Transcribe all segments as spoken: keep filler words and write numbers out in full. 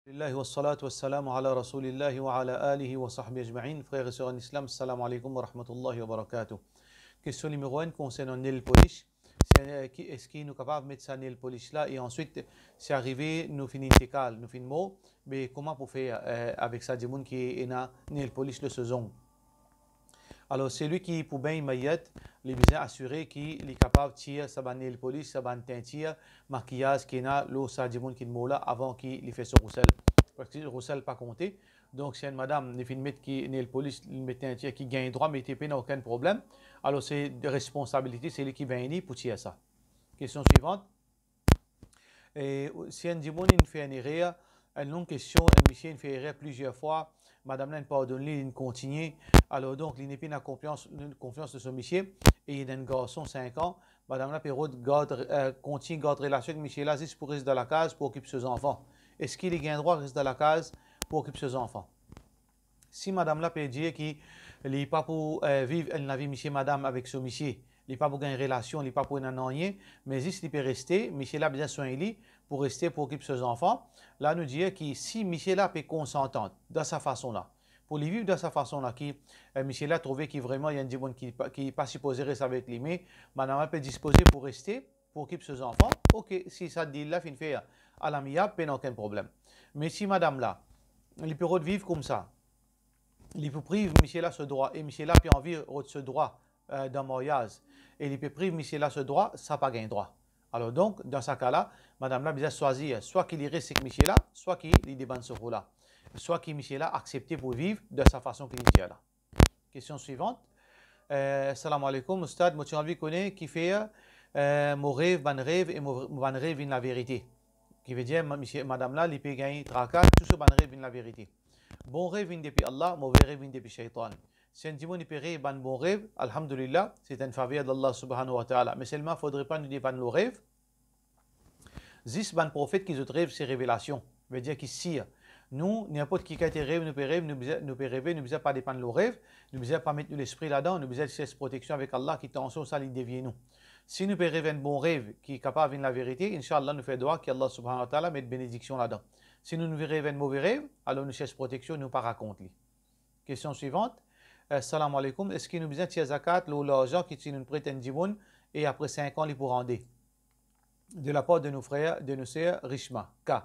Alhamdulillah, wassalatu wassalamu ala Rasulillahi wa ala alihi wa sahbihi ajma'in. Frer e ser an Islam, salam aleykoum wa rahmatullahi wa barakatuh. Kestion nimero enn konsernan nail polish. Se, eh, ki, eski nou kapav met sa nail polish la e answit, si arive nou finn intikal, nou finn mor, be kouma pou fer, eh, avek sa dimoun ki ena nail polish lor so zong? Alor, selwi ki pou begn mayet, li bizin asire ki li kapav tir sa bann nail polish, sa bann tintir, makiyaz ki ena lor sa dimoun ki mor la avan ki li fer so rousel. Parski rousel pa konte. Donk, si enn madam, li finn met ki nail polish, li met tintir ki gagn drwa mete, pena okenn problem. Alor, se responsabilite selwi ki begn li pou tir sa. Kestion swivant. E si enn dimoun inn fer enn erer, enn long kestion, enn misie inn fer erer plizier fwa, madam la inn pardonn li, linn kontigne. Alor donk, li nepli ena konfians, konfians dan so misie, e li ena enn garson sink an. Madam la pe rod gard, eh, kontign gard relasion ek misie la zis pou res dan lakaz, pou okip so zanfan. Eski li gagn drwa res dan lakaz pou okip so zanfan? Si madam la pe dir ki li pa pou, eh, viv enn lavi misie madam avek so misie, li pa pou gagn relasion, li pa pou ena nanye, me zis li pe reste, misie la bizin swegn li pou reste, pou okip so zanfan, la nou dir ki si misie la pe konsantan dan sa fason la, pou li viv dan sa fason la, ki, eh, misie la trouve ki vreman ena enn dimoun ki pa, ki pa sipoze res avek li, me madam la pe dispoze pou reste, pou okip so zanfan, ok, si sa deal la finn fer alamiab, pena okenn problem. Me si madam la, li pe rod viv koumsa, li pou priv misie la so drwa, e misie la pe anvi rod so drwa, eh, dan maryaz, e li pe priv misie la so drwa, sa pa gagn drwa. Alor donk, dan sa ka la, madam la bizin swazir, swa ki li res ek misie la, swa ki li demann so kou la, swa ki misie la aksepte pou viv dan sa fason ki li dir la. Kestion swivant. Eh, salam aleykoum, Oustad, mo ti anvi kone kifer, eh, mo rev bann rev e mo, bann rev vinn laverite. Ki vedir, ma-, misie, madam la, li pe gagn traka, tou so bann rev vinn laverite. Bon rev vinn depi Allah, move rev vinn depi sheytan. Si enn dimoun li pe rev bann bon rev, alhamdulillah, se enn faver de Allah subhanahu wa ta'ala. Me selman, fodre pa nou depann lor rev. Zis bann profet ki zot rev se revelasion, vedir ki sir. Nou, ninport ki kalite rev nou pe rev, nou bizin, nou pe reve, nou bizin pa depann lor rev, nou bizin pa met nou lespri ladan, nou bizin cherche proteksion avek Allah ki tansion sa li devie nou. Si nou pe rev enn bon rev ki kapav vinn laverite, inshallah nou fer dwa ki Allah subhanahu wa ta'ala met benediksion ladan. Si nou, nou rev enn move rev, alor nou cherche proteksion, nou pa rakont li. Kestion swivant. Eh, salam aleykoum, eski nou bizin tir zakat lor larzan ki ti nou pret enn dimoun e apre sink an li pou rande? De lapar de nou frer, de nou ser Rishma. Ka.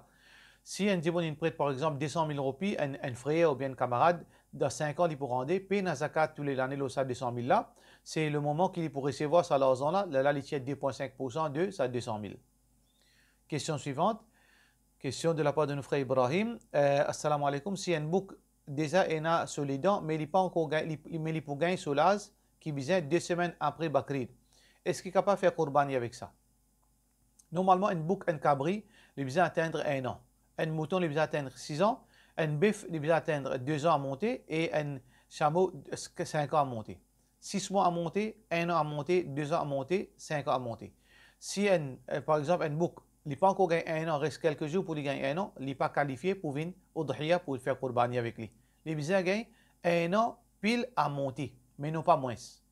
Si enn dimoun inn pret, par exanp, de san mil roupi, enn, enn frer oubien enn kamarad, dan sink an li pou rande, pena zakat tou le lane lor sa de san mil la, se le moman ki li pou resevwar sa larzan la, lerla li tir de pwin sink poursan de sa de san mil. Kestion swivant. Kestion de lapar de nou frer Ibrahim. Eh, assalamu alaikum. Si enn bouk deza ena so ledan, me li pa ankor gagn, li, li, me li pou gagn so laz ki bizin de semenn apre Bakrid, eski kapav fer kourbani avek sa? Normalman, enn bouk, enn kabri, li bizin atenn enn an. Enn mouton, li bizin atenn sis an. Enn bef, li bizin atenn de zan a monte. E enn samo, sink an a monte. Sis mwa a monte, enn an a monte, de zan a monte, sink an a monte. Si enn, eh, par exanp, enn bouk, li pa ankor gagn enn an, res kelke zour pou li gagn enn an, li pa kalifie pou vinn udhiya, pou fer kourbani avek li. Li bizin gagn enn an pil a monte, me non pa mwins.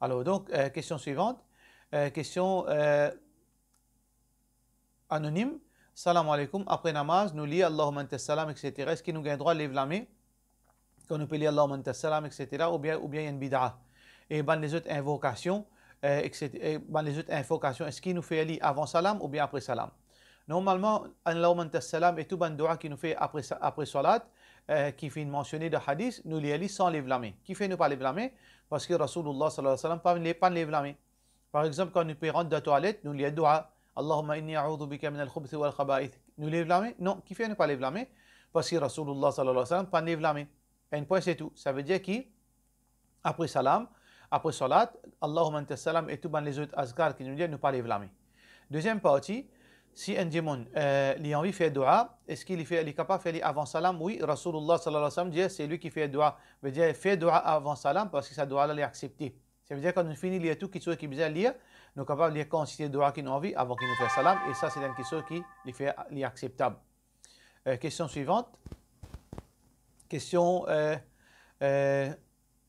Alor, donk, eh, kestion swivant. Eh, kestion, eh, anonim. Salam alaikum. Apre namaz, nou lir Allahumma antas salam, et cetera. Eski nou gagn drwa lev lame kan nou pe lir Allahumma antas salam, et cetera, oubien, oubien enn bida? E bann lezot invokasion, eh, et cetera, e bann lezot invokasion, eski nou fer li avan salam oubien apre salam? Normalman, Allahumma antas salam e tou bann dua ki nou fer apre sa, apre salat, eh, ki finn mansione dan hadis, nou lir li san lev lame. Kifer nou pa lev lame? Parski Rasoulullah sallallahu alayhi wa sallam pa, pa'nn lev lame. Par exanp, kan nou pe rant dan twalet, nou lir dua, Allahumma inni a'udhu bika minal khubuthi wal khaba'ith. Nou lev lame? Non, kifer nou pa lev lame? Parski Rasoulullah sallallahu alayhi wa sallam pa'nn lev lame. Enn pwin, se tou. Savedir ki, apre salam, apre salat, Allahumma antas salam e tou bann lezot azkar ki nou dir, nou pa lev lame. Deziem parti, si enn dimoun, eh, li anvi fer dua, eski li fer, li kapav fer li avan salam? Wi, Rasoulullah sallallahu alayhi wa sallam dir, selwi ki fer dua, vedir fer dua avan salam, parski sa dua la, li aksepte. Savedir, kan nou fini lir tou kitsoz ki bizin lir, nou kapav lir kantite dua ki nou anvi avan ki nou fer salam, e sa, se enn kitsoz ki li fer, li akseptab. Eh, kestion swivant. Kestion, eh, eh,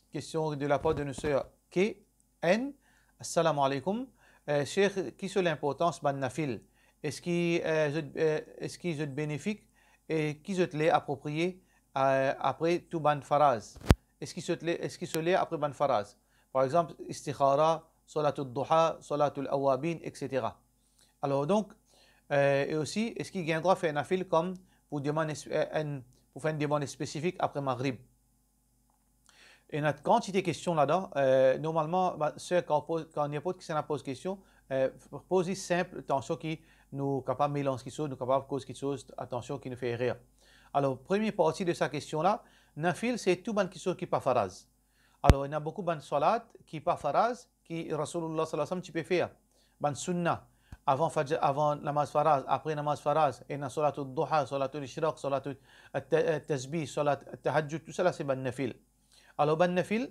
kestion de lapar de nou ser K N. Assalamu alaikum. Eh, Sheikh, ki so linportans bann nafil? Eski, eh, zot, eh, eski zot benefik? e ki zot ler apropriye, eh, apre tou bann faraz? Eski zot ler, eski so ler apre bann faraz? Par exanp, istikhara, salatul duha, salatul awabin, et cetera. Alor donk, eh, e osi, eski gagn drwa fer nafil kom pou demann es-, eh, enn, pou fer enn demann spesifik apre Maghrib? Ena kantite kestion ladan. Eh, normalman, ba, ser, kan poz, kan ninport kisannla poz kestion, eh, poz li sinp, atansion ki nou kapav melanz kiksoz, nou kapav koz kiksoz, atansion ki nou fer erer. Alor, premie parti de sa kestion la, nafil se tou bann kiksoz ki pa faraz. Alor, ena boukou bann salat ki pa faraz, ki Rasoulillah sallallahu alayhi wa sallam ti pe fer. Bann sunna, avan fajr, avan namaz faraz, apre namaz faraz, ena salatul duha, salatul ishraq, salatul at-, at-, tasbih, salat at-tahajjud, tousala se bann nafil. Alor, bann nafil,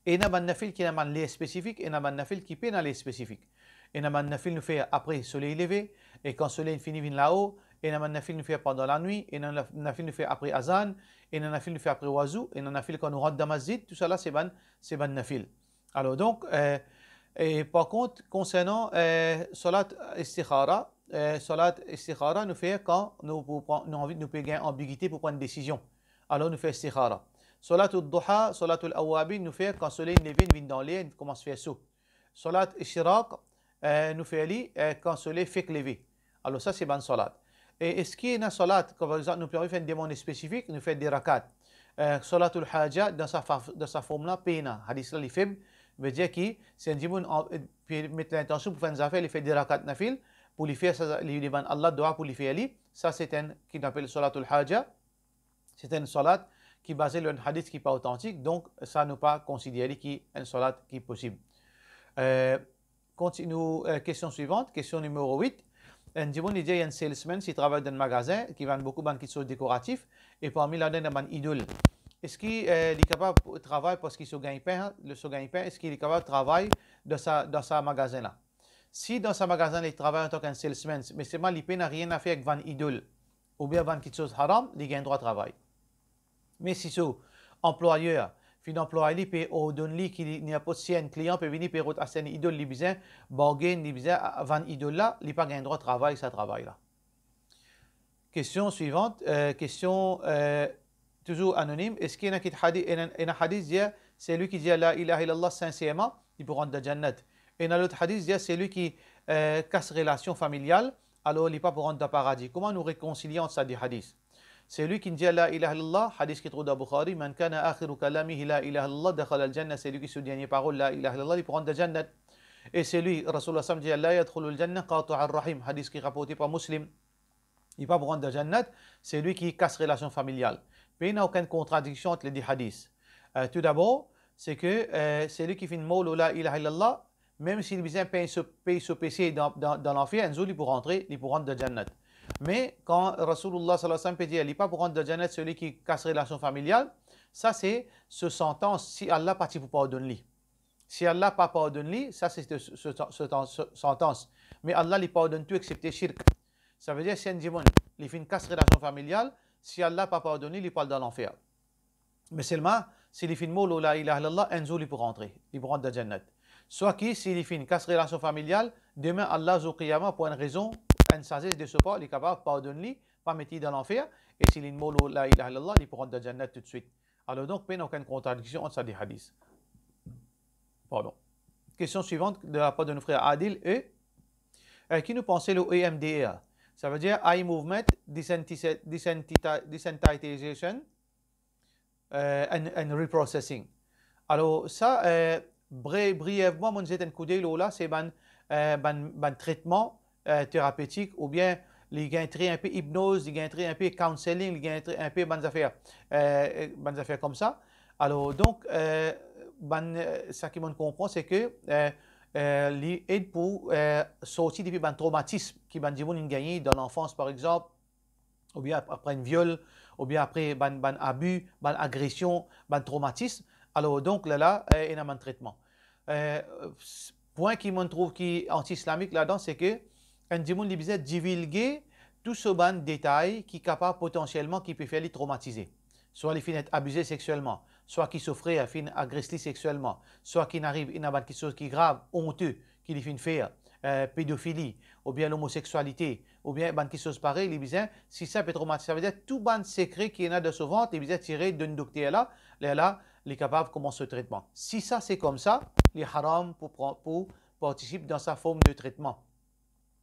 ena bann nafil ki ena bann ler spesifik, ena bann nafil ki pena ler spesifik. Ena bann nafil nou fer apre soley leve, e kan soley fini vinn lao, ena bann nafil nou fer pandan lanwit, ena naf-, nafil nou fer apre azan, ena nafil nou fer apre wazou, ena nafil kan nou rant dan masjid, tousala se bann, se bann nafil. Alor donk, eh, e par kont, konsernan, eh, salat istikhara, eh, salat istikhara nou fer kan nou pou pran, nou anvi, nou pe gagn anbigite pou pran enn desizion. Alor nou fer istikhara. Salatul duha, salatul awabin, nou fer kan soley leve, vinn dan ler, komans fer so. Salat ishraq, eh, nou fer li, eh, kan soley fek leve. Alor sa se bann salat. E eski ena salat, kan par exanp nou pe anvi fer enn demann spesifik, nou fer de rakat? Eh, salatul haja, dan sa fa-, dan sa form la, pena. Hadis la, li feb, vedir ki, si enn dimoun an-, pe met lintansion pou fer enn zafer, li fer de rakat nafil, pou li fer sa, li demann Allah dwa pou li fer li, sa se enn, ki nou apel salatul haja, se enn salat ki baze lor enn hadis ki pa otantik, donk sa nou pa konsider li ki enn salat ki posib. Eh, Kontini-, eh, kestion swivant, kestion nimero wit. Enn dimoun, li dir, li enn salesman, li travay dan enn magazin ki vann boukou bann kiksoz dekoratif, e parmi ladan ena bann idol. Eski, eh, li kapav travay parski so gagn-pin, le so gagn-pin, eski li kapav travay dan sa, dan sa magazin la? Si dan sa magazin li travay antan ki enn salesman, me selman li pena nanye a fer ek vann idol, oubien vann kiksoz haram, li gagn drwa travay. Me si so anplwayer finn anplway li, pe ordonn li ki li, ninport si enn klian pe vini, pe rod aste enn idol, li bizin bargain, li bizin, a, vann idol la, li pa gagn drwa travay sa travay la. Kestion swivant, eh, kestion, eh, touzour anonim, eski ena kit hadi-, ena, ena hadis dir, selwi ki dir la ilaha illallah sinserman, li pou rant dan jannat. Ena lot hadis dir, selwi ki, eh, kas relasion familial, alor li pa pou rant dan paradi. Kouma nou rekonsilie ant sa de hadis? Selwi ki dir la ilaha illallah, hadis ki trouv dan Bukhari, "Man kana akhiru kalamihi la ilaha illallah, dakhala al-jannah", selwi ki so dernie parol la ilaha illallah, li pou rant dan jannat. E selwi, Rasoulillah sallam dir, "La yadkhulul jannah qati'ur rahim", hadis ki raporte par Muslim. Li pa pou rant dan jannat, selwi ki kas relasion familial. Pena okenn kontradiksion ant le de hadis. Eh, toudabor, se ke, eh, selwi ki finn mor lor la ilaha illallah, mem si li bizin pey so, pey so pese dan, dan, dan lanfer, enn zour li pou rantre, li pou rant dan jannat. Me kan Rasoulillah sallallahu alayhi wa sallam pe dir, li pa pou rant dan jannat selwi ki kas relasion familial, sa se so santans, si Allah pa ti pou pardonn li. Si Allah pa pardonn li, sa se so, so, so, so, so santans. Me Allah, li pardonn tou exepte shirk. Savedir, si enn dimoun, li finn kas relasion familial, si Allah pa pardonn li, li pou al dan lanfer. Me selman, si li finn mor lor la ilaha illallah, enn zour li pou rantre, li pou rant dan jannat. Swa ki, si li finn kas relasion familial, demin Allah, zour Qiyama, pou enn rezon, enn sazes de so par, li kapav pardonn li, pa met li dan lanfer, e si li mor lor la ilaha illallah, li pou rant dan jannat toutswit. Alor donk, pena okenn kontradiksion ant sa de hadis. Pardon. Kestion swivant de la par de nou frer Adil E. Eh, ki nou panse lor E M D R? Savedir Eye Movement Desensitisa-, Desensitization, eh, and, and Reprocessing. Alor sa, eh, bre-, brievman, mo zet enn koudey lor la, se bann, eh, bann, bann tretman, eh, terapetik, oubien li gagn tre inpe ipnoz, li gagn tre inpe counseling, li gagn tre inpe bann zafer, eh, bann zafer koumsa. Alor donk, eh, bann, eh, sa ki mo konpran, se ke, eh, eh, li ed pou, eh, sorti depi bann tromatism ki bann dimoun inn gagne dan lanfans, par exanp, oubien ap-, apre enn viol, oubien apre bann, bann abi, bann agresion, bann tromatism. Alor donk, lerla, eh, ena bann tretman. Eh, s-, pwin ki mo trouv ki anti-islamik ladan, se ke enn dimoun li bizin divilge tou so bann detay ki kapav potansielman ki pe fer li tromatize. Swa li finn et abize seksielman, swa ki so frer finn agres li seksielman, swa ki inn ariv ena bann kiksoz ki grav, onte, ki li finn fer, eh, pedofili, oubien lomoseksualite, oubien bann kiksoz parey, li bizin, si sa pe tromatize, sa vedir tou bann sekre ki ena dan so vant, li bizin tire, donn dokter la, lerla li kapav koumans so tretman. Si sa se koumsa, li haram pou pran, pou partisip dan sa form de tretman.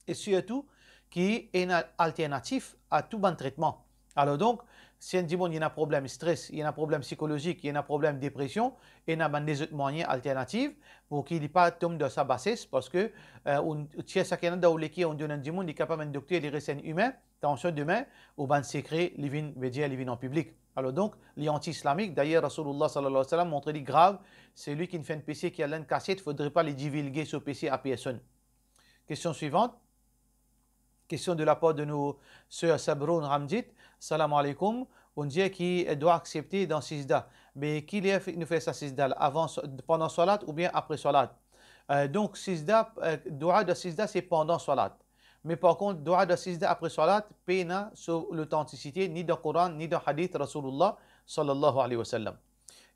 E sirtou ki ena alternatif a tou bann tretman. Alor donk, si enn dimoun li ena problem stres, li ena problem psikolozik, li ena problem depresion, ena bann lezot mwayin alternatif pou ki li pa tom dan sa bases, parski, eh, ou, ou tir sa ki ena dan ou leker, ou donn enn dimoun, li kapav enn dokter, li res enn imin, tansion demin, ou bann sekre, li vinn, vedir, li vinn an piblik. Alor donk, li anti-islamik. Dayer, Rasoulillah sallallahu alayhi wa sallam montre li grav, selwi ki finn fer enn pese ki al dan enn kasiet, fodre pa li divilge so pese a personn. Kestion swivant. Kestion de lapar de nou ser Sabroun Ramjit. Salam aleykoum. Bondie ki, eh, dwa aksepte dan sizda. Be ki ler nou fer sa sizda la? Avan, pandan swalat oubien apre swalat? Eh, donk, sizda, eh, dwa dan sizda se pandan swalat. Me par kont, dwa dan sizda apre swalat, pena so lotantisite, ni dan Koran, ni dan hadith Rasoulillah sallallahu alayhi wa sallam.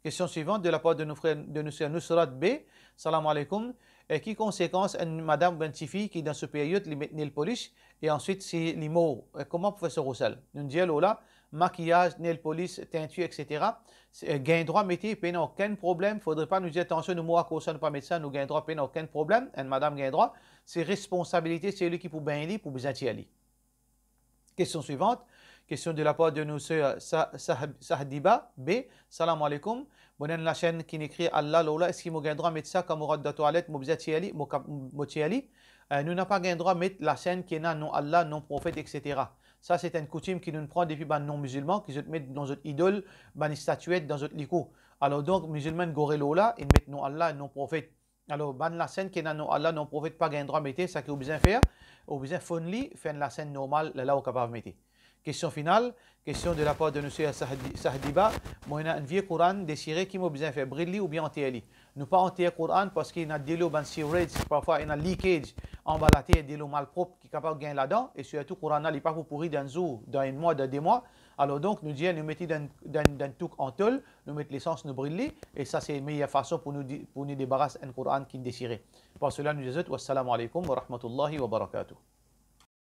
Kestion swivant de lapar de nou frer, de nou ser Nusrat B. Salam aleykoum. E ki konsekans enn madam oubien enn tifi ki dan so peryod, li met nail polish e answit si li mor, e kouma pou fer so rosel? Nou dir lor la, makiyaz, nail polish, teinture, et cetera, se, eh, gagn drwa mete, pena okenn problem. Fodre pa nou dir, atansion, nou mor akoz sa, nou pa met sa, nou gagn drwa, pena okenn problem, enn madam gagn drwa. Se responsabilite selwi ki pou begn li, pou bizin tir li. Kestion swivant. Kestion de lapar de nou ser Sa-, Sah-, Sahdiba B. Salam aleykoum. Mo ena enn lasenn ki ena ekri Allah lor la, eski mo gagn drwa met sa kan mo rant dan twalet, mo bizin tir li, mo kap-, mo tir li? Eh, nou napa gagn drwa met lasenn ki ena nom Allah, nom profet, et cetera. Sa se enn koutim ki nou pran depi bann non-mizilman, ki zot met dan zot idol, bann statiet dan zot likou. Alor donk, mizilman gore lor la, inn met nom Allah, nom profet. Alor, bann lasenn ki ena nom Allah, nom profet, pa gagn drwa mete. Seki ou bizin fer, ou bizin fonn li, fer enn lasenn normal, lerla ou kapav mete. Kestion final, kestion de lapar de nou ser Sahdi-, Sahdiba. Mo ena enn vie Koran desire, ki mo bizin fer, bril li oubien anter li? Nou pa anter Koran parski ena delo, bann sewerage, parfwa ena leakage anba later, delo malprop ki kapav gagn ladan, e sirtou Koran la, li pa pou pouri dan enn zour, dan enn mwa, dan de mwa. Alor donk, nou dir, nou met li dan, dan, dan touk an tol, nou met lesans, nou bril li, e sa se meyer fason pou nou di-, pou nou debaras enn Koran ki desire. Par sela, nou dir zot, wassalamu aleykoum wa rahmatullahi wa barakatuh.